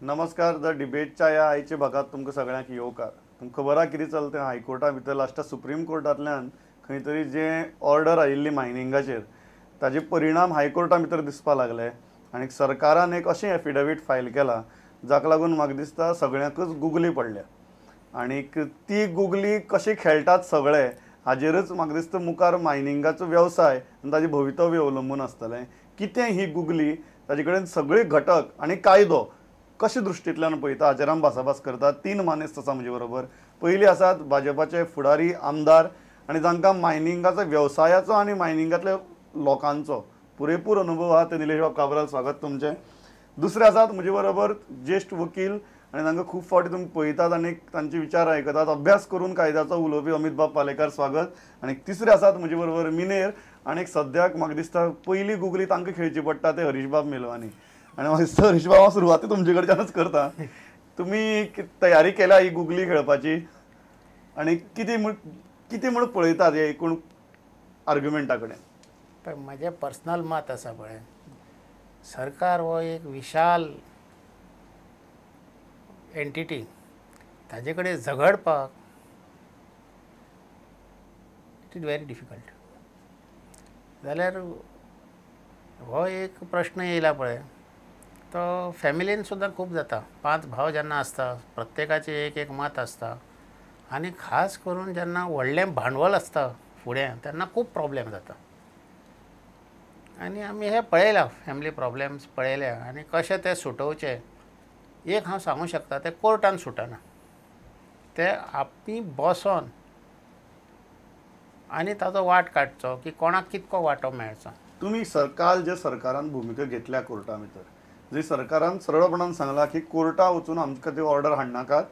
नमस्कार. The डिबेटच्या ह्या आयच्या भागात तुमकां सगळ्यांक येवकार. तुमकां खबर आहा कितें चलता तें हायकोर्टा भितर. लास्टाक सुप्रीम कोर्टांतल्यान खंय तरी जे ऑर्डर आयिल्ली मायनिंगाचेर ताजे परिणाम हायकोर्टा भितर दिसपाक लागले आनी सरकारान एक अशें एफिडेवीट फायल केलां जाका लागून म्हाका दिसता सगळ्यांकूच गुगली पडल्या आनीक ती गुगली कशी खेळटात सगळे हाजेरच म्हाका दिसता मुखार मायनिंगाचो वेवसाय आनी ताजें भवितव्य अवलंबून आसतलें. कितें ही गुगली, ताजे कडेन सगळे घटक आनी कायदो कशे दृश्टींतल्यान पळयता हाजेर आमी भासाभास करतात. तीन मानेस्त आसा म्हजे बरोबर. पयली आसात भाजपाचे फुडारी आमदार आनी जांकां मायनिंगाचो वेवसायाचो आनी मायनिंगांतल्या लोकांचो पुरेपूर अनुभव आहा ते निलेश बाब काब्राल, स्वागत तुमचें. दुसरे आसात म्हजे बरोबर ज्येश्ठ वकील आनी तांकां खूब फावटी तुमी पळयतात आनी तांचे विचार आयकतात, अभ्यास करून कायद्याचो उलोवपी अमित बाब पालेकार, स्वागत. आनी तिसरे आसात म्हजे बरोबर मिनेर आनी सद्याक म्हाका दिसता पयली गुगली तांकां खेळची पडटा ते हरीश बाब मेलवानी. आनी म्हाका दिसता हरीश बाब हांव सुरवाती तुमचे कडच्यानच करता. तुमी तयारी केल्या ही गुगली खेळपाची आनी कितें म्हूण पळयतात हे एकूण आर्ग्युमेंटा कडेन? पळय, म्हजें पर्सनल मत आसा पळय, सरकार हो एक विशाल एंटिटी, ताजे कडेन झगडपाक it is very difficult. जाल्यार हो एक प्रश्न येयला पळय तो फॅमिलीन सुद्दां खूब जाता. पांच भाव जेन्ना आसता प्रत्येकाचें एक एक मत आसता आनी खास करून जेन्ना व्हडलें भांडवल आसता फुडें तेन्ना खूब प्रॉब्लेम जाता. आनी आमी हें पळयलां, फॅमिली प्रॉब्लेम्स पळयल्या आनी कशें ते सुटोवचे. एक हांव सांगूं शकता, तें कोर्टान सुटना, ते आमी बसोन आनी ताजो वाट काडचो की कोणाक कितको वांटो मेळचो. तुमी सरकार जे सरकारान भुमिका घेतल्या कोर्टा भितर, जे सरकारान सरळपणान सांगलां की कोर्टा वचून आमकां ती ऑर्डर हाडनाकात,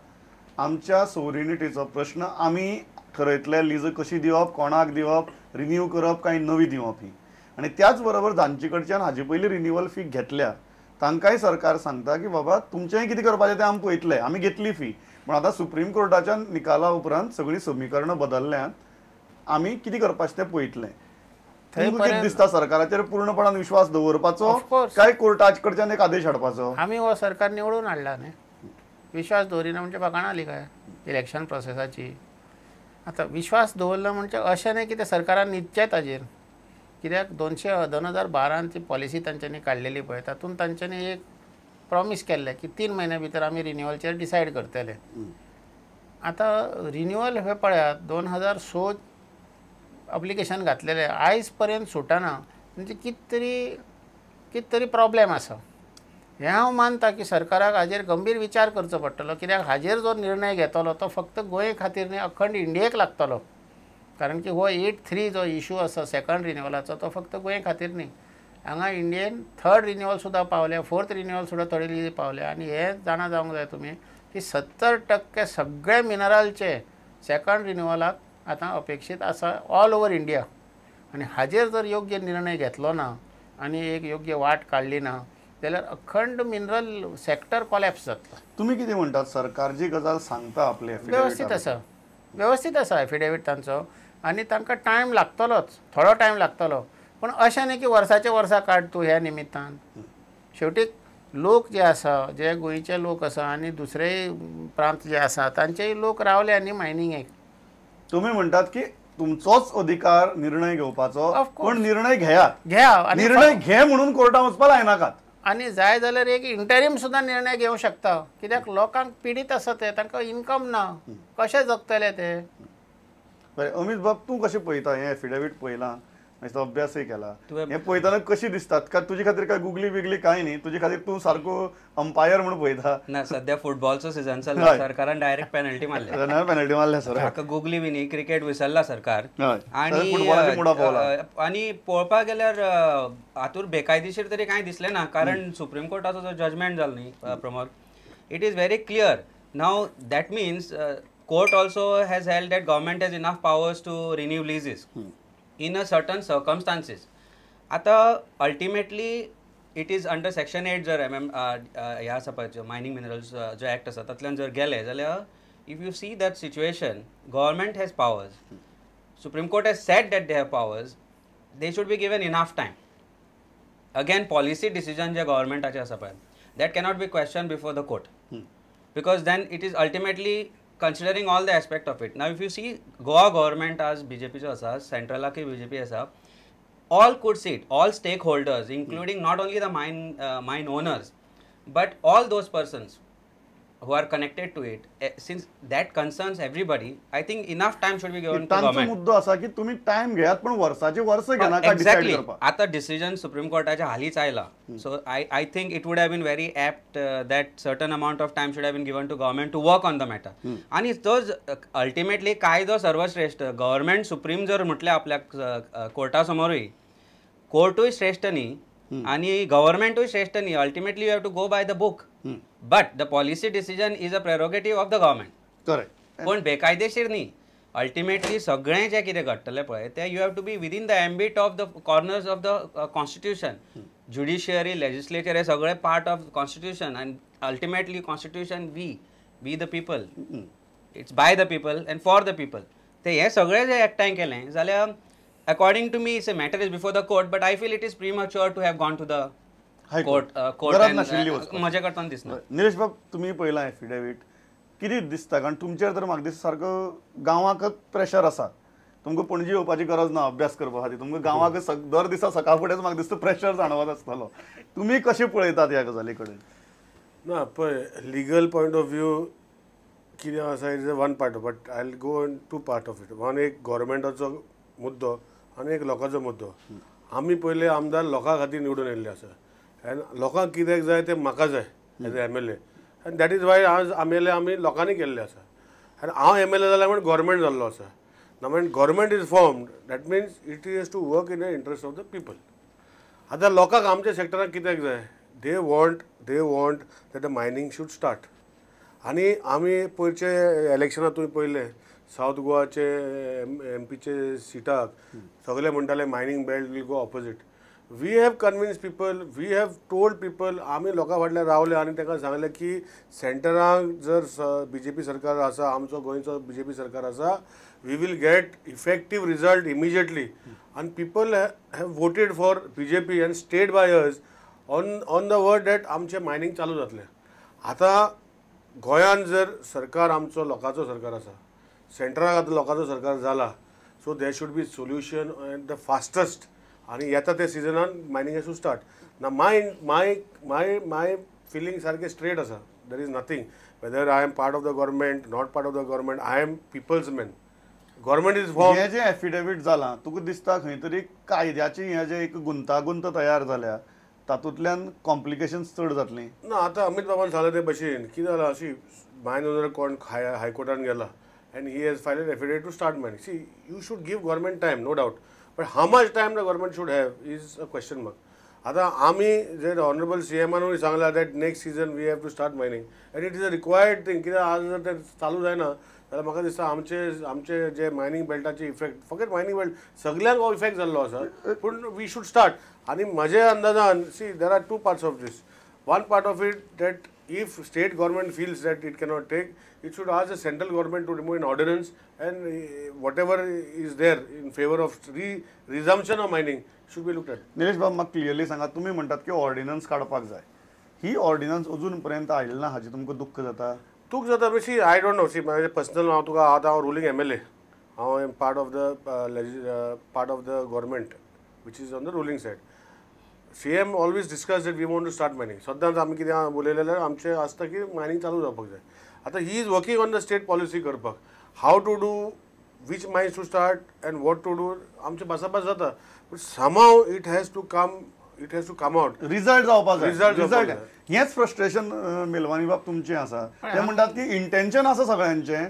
आमच्या सोवरिनिटीचो प्रश्न आमी ठरयतले लीज कशी दिवप, कोणाक दिवप, रिन्यू करप काय नवी दिवप ही. आनी त्याच बरोबर जांचे कडच्यान हाजे पयलीं रिन्युअल फी घेतल्या तांकांय सरकार सांगता की बाबा तुमचेंय कितें करपाचें तें आमी पळयतले, आमी घेतली फी, पूण आतां सुप्रीम कोर्टाच्या निकाला उपरांत सगळीं समीकरणां बदलल्यांत, आमी कितें करपाचें तें पळयतले. थंय दिसता सरकाराचेर पूर्णपणान विश्वास दवरपाचो काय कोर्टा कडच्यान एक आदेश हाडपाचो? आमी हो सरकार निवडून हाडला न्ही, विश्वास दवरिना म्हणजे फकाणां आली काय इलेक्शन प्रोसेसाची. आतां विश्वास दवरलो म्हणजे अशें न्ही की ते सरकारान न्हिदचें ताजेर, कित्याक 2012 ती पॉलिसी तांच्यांनी काडलेली पळय तातूंत तांच्यांनी एक प्रॉमीस केल्लें की 3 म्हयन्या भितर आमी रिन्युअलचेर डिसायड करतले. आतां रिन्युअल हे पळयात 2006 एप्लिकेशन घातलेलें आयज पर्यंत सुटना, म्हणजे कितें तरी प्रॉब्लेम आसा. हें हांव मानता की सरकाराक हाजेर गंभीर विचार करचो पडटलो, कित्याक हाजेर जो निर्णय घेतलो तो फक्त गोंय खातीर न्ही अखंड इंडियेक लागतलो. कारण की हो 8(3 जो इशू आसा सेकंड रिन्युअलाचो तो फक्त गोंय खातीर न्ही, हांगा इंडियेन थर्ड रिन्युअल सुद्दां पावल्या, फोर्थ रिन्युअल सुद्दां थोडे लीज पावल्या. आनी हें जाणा जावंक जाय तुमी की 70% सगळे मिनरलचे सेकंड रिन्युअलाक आतां अपेक्षीत आसा ऑल ओवर इंडिया. आनी हाजेर जर योग्य निर्णय घेतलो ना आनी एक योग्य वाट काडली ना जाल्यार अखंड मिनरल सेक्टर कॉलॅप्स जातलो. तुमी कितें म्हणटात, सरकार जी गजाल सांगता आपले वेवस्थीत आसा, वेवस्थीत आसा एफिडेवीट तांचो आनी तांकां टायम लागतलोच, थोडो टायम लागतलो, पूण अशें न्ही की वर्साचे वर्सां काड तूं ह्या निमित्तान. शेवटी लोक जे आसा, जे गोंयचे लोक आसा आनी दुसरेय प्रांत जे आसा तांचेय लोक रावले न्ही मायनिंगेक. तुमी म्हणटात की तुमचोच अधिकार निर्णय घेवपाचो, पण निर्णय घेयात, घ्या, निर्णय घे म्हणून कोर्टात वचपाक लायनाकात. आनी जाय जाल्यार एक इंटरीम सुद्दां निर्णय घेवंक शकता, कित्याक लोकांक पिडीत आसा ते, तांकां इनकम ना, कशें जगतले ते. बरें अमित बाब, तूं कशें पळयता हें एफिडेवीट पळयलां, मागीर अभ्यासय केला, हें पळयतना कशी दिसतात? काय तुजे खातीर काय गुगली बिगली कांय न्ही, तुजे खातीर तूं सारको अंपायर म्हणून पळयता? ना, सध्या फुटबॉलचो सिजन चल्ला, सरकारान डायरेक्ट पेनल्टी मारल्या, पेनल्टी मारल्या सर. हाका गुगली बी न्ही, क्रिकेट विसरला सरकार. आनी आनी पळोवपाक गेल्यार हातूर बेकायदेशीर तरी कांय दिसलें ना, कारण सुप्रीम कोर्टाचो जो जजमेंट जालो न्ही Pramod, it is very clear. Now that means court also has held that government has enough powers to renew leases in a certain circumstances. आता ultimately it is under section 8 जर M M ह्या आसा पळय mining minerals जो act आसा तातूंतल्यान जर गेले जाल्यार if you see that situation, government has powers, Supreme Court has said that they have powers, they should be given enough time. Again policy decision जे गव्हर्मेंटाचे आसा पळय, that cannot be question before the court, because then it is ultimately considering all the aspect of it. Now if you see Goa government आज बीजेपीचो आसा, सेंट्रलाकय BJP आसा, all could sit, all stakeholders including not only the mine owners but all those persons who are connected to it, since that concerns everybody, I think enough time should be given to government. मुद्दो असा की तुम्ही time घेयात पण वर्षाचे वर्ष घेनाका decide करपाक. आता डिसिजन सुप्रीम कोर्टाच्या हालींच आयला, so I think it would have been very apt that certain amount of time should have been given to government to work on the matter. आणि तो अल्टिमेटली कायदो सर्वश्रेष्ठ, गव्हर्नमेंट सुप्रीम जर म्हटलें आपल्या कोर्टा समोरूय, कोर्टूय श्रेष्ठ न्ही आनी गव्हर्नमेंटूय श्रेष्ठ न्ही, ultimately you have to go by the book, but the policy decision is a prerogative of the government. Correct. पण बेकायदेशीर न्ही, अल्टिमेटली सगळें जें कितें घडटलें पळय तें you have to be within the ambit of the corners of the constitution. Judiciary, legislature हे सगळें पार्ट ऑफ कॉन्स्टिट्यूशन, आनी ultimately constitution we the people, it's by the people and for the people. ते हें सगळें जें एकठांय केलें जाल्यार according to me it's a matter is before the court, but I feel it is premature to have gone to the court. म्हजे कडल्यान दिसना. निलेश बाब, तुमी पळयलां एफिडेवीट, कितें दिसता? कारण तुमचेर तर म्हाका दिसता सारको गांवाकच प्रेशर आसा, तुमकां पणजी येवपाची गरज ना अभ्यास करपा खातीर, तुमकां गांवाक दर दिसा सकाळ फुडेंच म्हाका दिसता प्रेशर जाणवत आसतलो. तुमी कशें पळयतात ह्या गजाली कडेन? ना पळय, लिगल पॉयंट ऑफ व्यू कितें आसा is a one part, but I will go on two part of it. One एक गव्हर्मेंटाचो मुद्दो आनी एक लोकांचो मुद्दो. आमी पयले आमदार लोकां खातीर निवडून येयल्ले आसा, आनी लोकांक कित्याक जाय तें म्हाका जाय as a M L A, आनी that is why आज एम एल ए आमी लोकांनी केल्ले आसा. आनी हांव एम एल ए जाल्यार म्हण गव्हर्मेंट जाल्लो आसा. ना when government is formed that means it is to work in the interest of the people. आतां लोकांक आमच्या सेक्टराक कित्याक जाय? They want that the mining should start. आनी आमी पयरचे इलेक्शनाक तुवें पळयलें, सावथ गोवाचे एम पीचे सिटाक सगळे म्हणटाले mining belt will go opposite. We have convince people, we have told people. आमी लोकां फाटल्यान रावले आनी तांकां सांगलें की सेंटराक जर बी जे पी सरकार आसा, आमचो गोंयचो बी जे पी सरकार आसा, we will get effective result immediately. आनी people have voted for B J P and stayed by us on the word that आमचें मायनींग चालू जातलें. आतां गोंयांत जर सरकार आमचो लोकांचो सरकार आसा, सेंट्राक आतां लोकांचो सरकार जाला, so there should be solution and the fastest. आनी येता त्या सिजनान मायनींग हॅज टू स्टार्ट. ना my my my my feeling सारकें स्ट्रेट आसा. There is nothing whether I am part of the government, not part of the government, I am people's man. Government is form. हें जें affidavit जालां तुका दिसता खंय तरी कायद्याची हें जें एक गुंतागुंत तयार जाल्या तातूंतल्यान कॉम्प्लिकेशन्स चड जातलीं? ना, आतां अमीत बाबान सांगलें ते भशेन कितें जालां, अशी मायन ओनर कोण हायकोर्टान गेला and he has filed an affidavit to start mining. See, you should give government time, no doubt, but how much time the government should have is a question mark. आतां आमी जे ऑनरेबल सी एमानूय सांगलां that next season we have to start mining and it is a required thing. कित्याक आज जर तें चालू जायना जाल्यार म्हाका दिसता आमचे आमचे जे मायनींग बेल्टाचे इफेक्ट, फकत मायनींग बेल्ट सगल्यांक हो इफेक्ट जाल्लो आसा, पूण we should start. आनी म्हज्या अंदाजान see there are two parts of this. One part of it that if state government feels that it cannot take, it should ask the central government to remove an ordinance and whatever is there in favor of resumption of mining should be looked at. Nilesh बाब, म्हाका clearly सांगा, तुमी म्हणटात की ordnance काडपाक जाय, ही ordnance अजून पर्यंत आयली ना हाजें तुमकां दुख्ख जाता? दुख्ख जाता. See, I don't know. See, म्हाजें पर्सनल, हांव तुका आतां हांव रुलींग एम एल ए, हांव am part of the government which is on the ruling side. C M always discuss that we want to start mining. सद्दांच आमी कितें उलयलें जाल्यार आमचें आसता की मायनींग चालू जावपाक जाय. आतां he is working on the state policy करपाक, how to do, which mines to start and what to do, आमचें भासाभास जाता, but somehow it has to come, it has to come out. Result जावपाक जाय. रिजल्ट. हेंच frustration Melwani बाब तुमचें आसा. ते म्हणटात की इंटेन्शन आसा सगळ्यांचें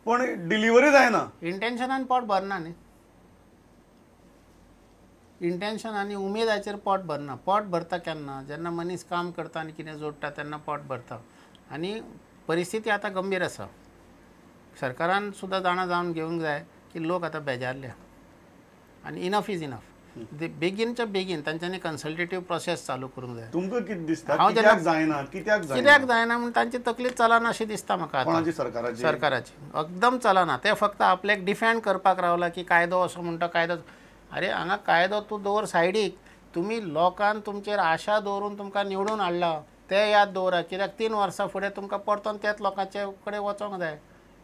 पण डिलिव्हरी जायना. इंटेन्शनान पोट भरना न्ही, इंटेन्शन आनी उमेदाचेर पोट भरना. पोट भरता केन्ना? जेन्ना मनीस काम करता आनी कितें जोडटा तेन्ना पोट भरता. आनी परिस्थिती आतां गंभीर आसा. सरकारान सुद्दां जाणा जावन घेवंक जाय की लोक आतां बेजारल्या आनी इनफ is enough. बेगीनच्या बेगीन तांच्यांनी कन्सल्टेटीव प्रोसेस चालू करूंक जाय. तुमकां कितें दिसता कित्याक जायना? कित्याक जायना म्हूण तांची तकली चलना अशी दिसता म्हाका. कोणाची? सरकाराची. सरकाराची एकदम चलना. ते फक्त आपल्याक डिफेंड करपाक रावला की कायदो असो म्हणटा, कायदो. अरे हांगा कायदो तूं दवर सायडीक, तुमी लोकान तुमचेर आशा दवरून तुमकां निवडून हाडला, ते याद दवरा, कित्याक 3 वर्सां फुडें तुमकां परतून त्याच लोकांचे कडेन वचोंक जाय.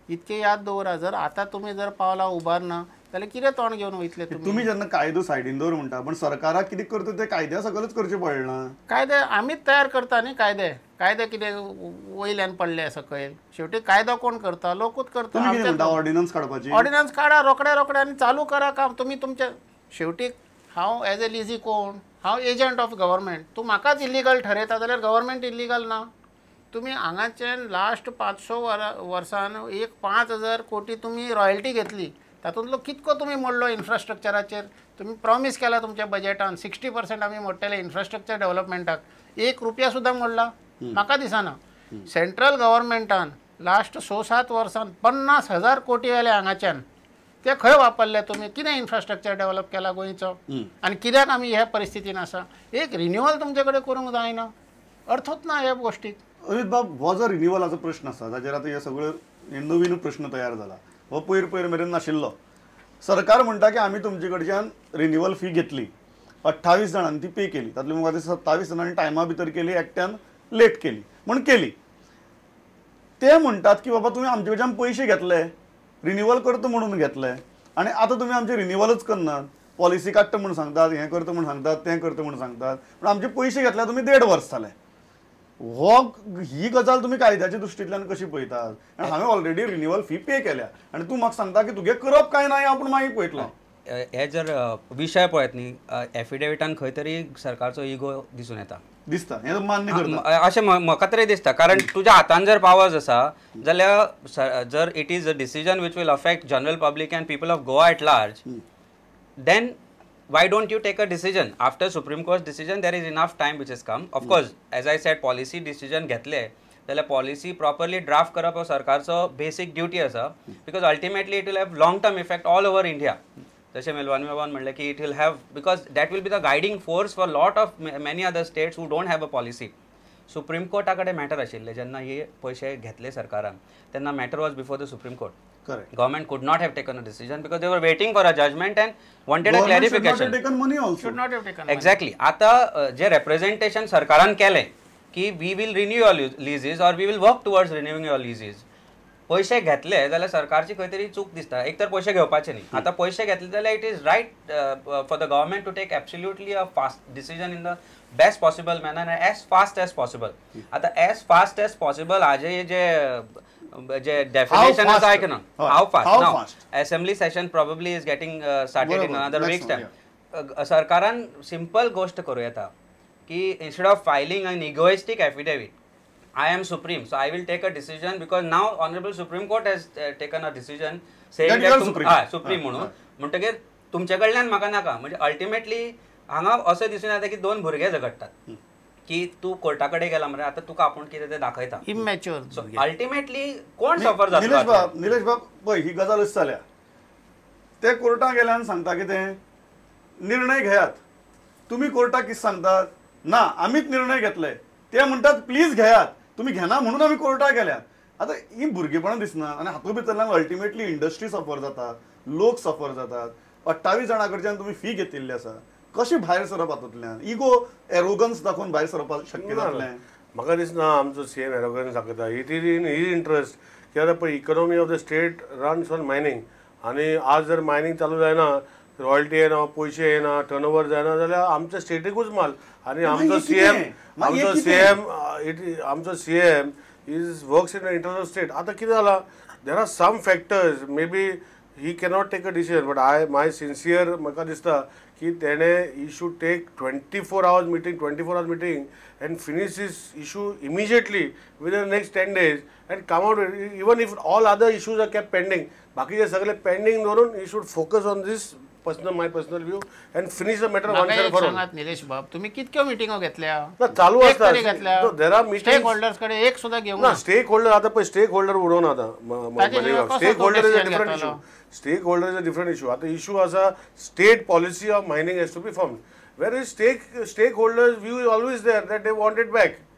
इतकें याद दवरा. जर आतां तुमी जर पावलां उबारना जाल्यार कितें तोंड घेवन वयतले तुमी? तुमी जेन्ना कायदो सायडीन दवर म्हणटा, पण सरकाराक कितें करता ते कायद्या सकलच करचें पडना. कायदे आमीच तयार करता न्ही. कायदे कायदे कितें वयल्यान पडले सकयल? शेवटी कायदो कोण करता? लोकूच करता. ऑर्डिनन्स काडपाची, ऑर्डिनन्स काडा रोखडे रोखडे आनी चालू करा काम तुमी तुमचे. शेवटी हांव एज ए लिजी कोण? हांव एजंट ऑफ गव्हर्मेंट. तूं म्हाकाच इलिगल ठरयता जाल्यार गव्हर्मेंट इलिगल ना. तुमी हांगाच्यान लास्ट 500 वर्सान एक 5000 कोटी तुमी रॉयल्टी घेतली, तातूंतलो कितको तुमी मोडलो इन्फ्रास्ट्रक्चराचेर? तुमी प्रॉमीस केला तुमच्या बजेटान 60% आमी मोडटले इन्फ्रास्ट्रक्चर डेव्हलपमेंटाक, 1 रुपया सुद्दां मोडला म्हाका दिसना. सेंट्रल गव्हर्मेंटान लास्ट 6-7 वर्सान 50,000 कोटी आयले हांगाच्यान, ते खंय वापरले तुमी? कितें इन्फ्रास्ट्रक्चर डेव्हलप केला गोंयचो? आनी कित्याक आमी ह्या परिस्थितीन आसा? एक रिन्युअल तुमचे कडेन करूंक जायना, अर्थूच ना ह्या गोश्टीक. अमित बाब, हो जो रिन्युअलाचो प्रश्न आसा ताचेर आतां हे सगळ्यो नवीन प्रश्न तयार जाला, हो पयर पयर मेरेन नाशिल्लो. सरकार म्हणटा की आमी तुमचे कडच्यान रिन्युअल फी घेतली, 28 जाणांनी ती पे केली, तातूंतली म्हाका 27 जाणांनी टायमा भितर केली, एकट्यान लेट केली म्हण केली. ते म्हणटात की बाबा तुमी आमचे कडच्यान पयशे घेतले, रिन्युअल करता म्हणून घेतले, आनी आतां तुमी आमचे रिन्युअलच करनात, पॉलिसी काडटा म्हूण सांगतात, हें करता म्हूण सांगतात, तें करता म्हूण सांगतात, पूण आमचे पयशे घेतले तुमी 1.5 वर्स जालें. हो ही गजाल तुमी कायद्याच्या दृश्टींतल्यान कशी पळयतात? आनी हांवें ऑलरेडी रिन्युअल फी पे केल्या आनी तूं म्हाका सांगता की तुगे करप काय ना हें आपूण मागीर पळयतलो. हे जर विशय पळयत न्ही, एफिडेविटान खंय तरी सरकारचो इगो दिसून येता, दिसता, हें मान्य करता अशें म्हाका तरी दिसता. कारण तुज्या हातान जर पावर्स आसा जाल्यार जर it is a decision which will affect general public and people of Goa at large, then why don't you take a decision? After Supreme Court's decision, there is enough time which has come. Of course, as I said, policy decision घेतले जाल्यार policy properly draft करप हो सरकारचो basic duty आसा, because ultimately it will have long term effect all over India. जशें मेलवानी बाबान म्हणलें की it will have, because that will be the guiding force for lot of many other states who don't have a policy. Supreme Carta कडेन matter आशिल्लें जेन्ना हे पयशे घेतले सरकारान, तेन्ना matter was before the Supreme Court. Correct. Government could not have taken a decision because they were waiting for a judgment and wanted a clarification. Should not have taken money also. Should not have taken money. Exactly. आता जे representation सरकारान केलें की we will renew your leases or we will work towards renewing your leases, पयशे घेतले जाल्यार सरकारची खंय तरी चूक दिसता. एक तर पयशे घेवपाचे न्ही, आतां पयशे घेतले जाल्यार it is right for the government to take absolutely a fast decision in the best possible manner and as fast as possible. आतां एज फास्ट एज पॉसिबल हाजे जे जे डेफिनेशन आसा आयकना, how fast now assembly session probably is getting started in another weeks time. सरकारान simple गोश्ट करूं येता की instead of filing an egoistic affidavit, I am supreme, so I will take a decision because now Honorable Supreme Court has taken a decision saying that supreme म्हणून म्हणटकीर तुमचे कडल्यान म्हाका नाका. म्हणजे अल्टिमेटली हांगा अशें दिसून येता की दोन भुरगे झगडटात की तूं कोर्टा कडेन गेला मरे, आतां तुका आपूण कितें तें दाखयता. इमॅच्युअर. सो अल्टिमेटली कोण सफर जाता? निलेश बाब, निलेश बाब पळय ही गजाल अशी जाल्या, ते कोर्टाक गेल्यान सांगता कितें निर्णय घेयात, तुमी कोर्टाक कितें सांगतात ना आमीच निर्णय घेतले, ते म्हणटात प्लीज घेयात, तुमी घेना म्हणून आमी कोर्टाक गेल्यात. आतां ही भुरगेपणां दिसना आनी हातूंत भितरल्यान अल्टिमेटली इंडस्ट्री सफर जाता, लोक सफर जातात. 28 जाणां कडच्यान तुमी फी घेतिल्ली आसा, कशें भायर सरप हातूंतल्यान? इगो एरोगन्स दाखोवन भायर सरपाक शक्य जातलें? म्हाका दिसना आमचो सी एम एरोगन्स दाखयता. It is in his interest की आतां पळय economy of the state runs on mining, आनी आज जर मायनींग चालू जायना, रॉयल्टी येना, पयशे येना, टर्न ओवर जायना जाल्यार आमच्या स्टेटीकूच माल. आनी आमचो सी एम, आमचो सी एम it आमचो C M is works in interest of state. आतां कितें जालां, there are some factors may be he cannot take a decision, but I my sincere म्हाका दिसता की तेणें he should take 24 hours meeting, 24 hours meeting and finish this issue immediately within the next 10 days and come out. Even if all other issues are kept pending, बाकीचे सगळे pending दवरून he should focus on this personal, my personal view and finish the matter once and for all. सांगात निलेश बाब, तुम्ही कितक्यो मिटिंगो घेतल्या? चालू आसता, there are meeting. Stake holders कडेन एक सुद्दां घेवंक ना. स्टेक होल्डर आतां पळय, स्टेक होल्डर उडोवन आतां stake holder is a different issue. Stake holder is a different issue. आतां इशू आसा state policy of mining has to be formed, where is stake holders view is always there that they want it back.